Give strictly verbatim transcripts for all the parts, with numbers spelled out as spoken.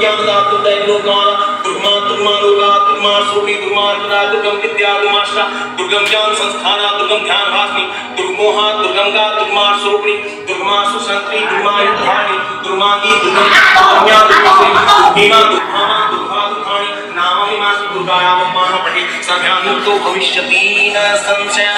ज्ञानदा दुर्गैर्लोकाना दुर्गमा दुर्गमा लोका दुर्गमा सोपी दुर्गमा अर्पणा दुर्गम विद्या दुर्गमाष्टा दुर्गम ज्ञान संस्थाना दुर्गम ध्यान भाषणी दुर्गमोहा दुर्गम का दुर्गमा सोपणी दुर्गमा सुसंत्री दुर्गमा युद्धानी दुर्गमा की दुर्गम दुर्गमा दुर्गमा दुर्गमा दुर्गमा दुर्गमा दुर्गमा नाम इमासु दुर्गाया मम मानव पठे सभ्यानुक्तो भविष्यति न संशय।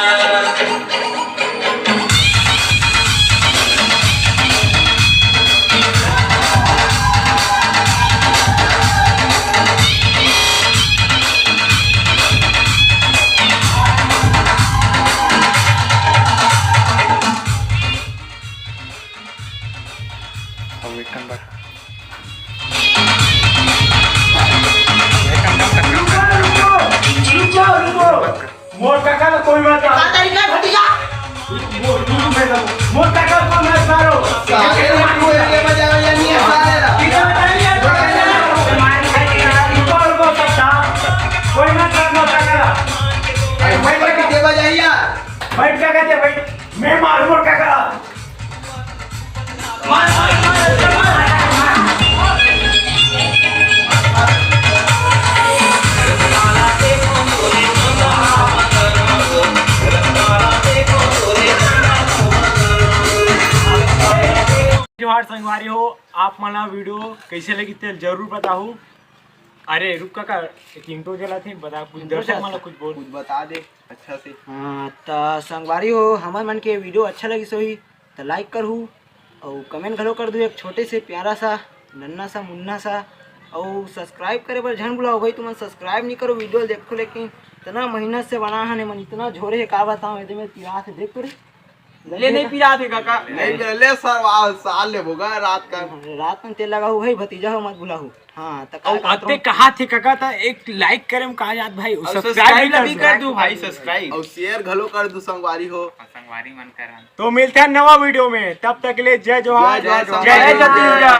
अब एक नंबर। मोर काका ला कोई मत मारो। का तरीका है भतीजा? मोर काका ला कोई मत मारो। साले ला कोई के बजावे या नहीं है साले ला। कितना बताइए? कोई मत मारो मोर काका ला। अरे भाई, भाई, कितने बजाइया? बैठ काका दे, बैठ। मैं मारू मोर काका ला। जोहार संगवारी हो, आप मन ला वीडियो कइसे लगिस तेला जरूर बताहू। अरे रुक काका, एक इंट्रो चलत हे, बता कुछ, दर्शक मन ला कुछ बोल। कुछ बता दे अच्छा से। हाँ, त संगवारी हो, हमर मन के वीडियो अच्छा लगिस होही त लाइक करहू, अउ कमेंट घलो कर दू, एक छोटे से प्यारा सा, नन्ना सा, मुन्ना सा। अउ सब्सक्राइब करे बर झन भुलाओ भाई, तुमन सब्सक्राइब नहीं करो, वीडियो देखो, लेकिन इतना मेहनत से बना हन एमन, इतना झोरे हे, का बताओ, एदे में पिरात हे, देख तो रे। ले नहीं पिरात हे काका। नहीं ले, ले सर, वाह, साल ले होगा रात का। हाँ, रात में तेल लगाहू भाई, भतीजा हो मत भुलाहू। हाँ, त का अउ कहत अते रहूं? कहा थे काका, त एक लाइक करे में का जात भाई, अउ सब्सक्राइब सब्सक्राइब भी कर भी दो। कर दू भाई, सब्सक्राइब। अउ शेयर घलो कर दू संगवारी हो। हाँ, संगवारी मन करन। तो मिलते हैं नवा वीडियो में, तब तक के लिए जय जोहार, जय जय जोहार। जय छत्तीसगढ़।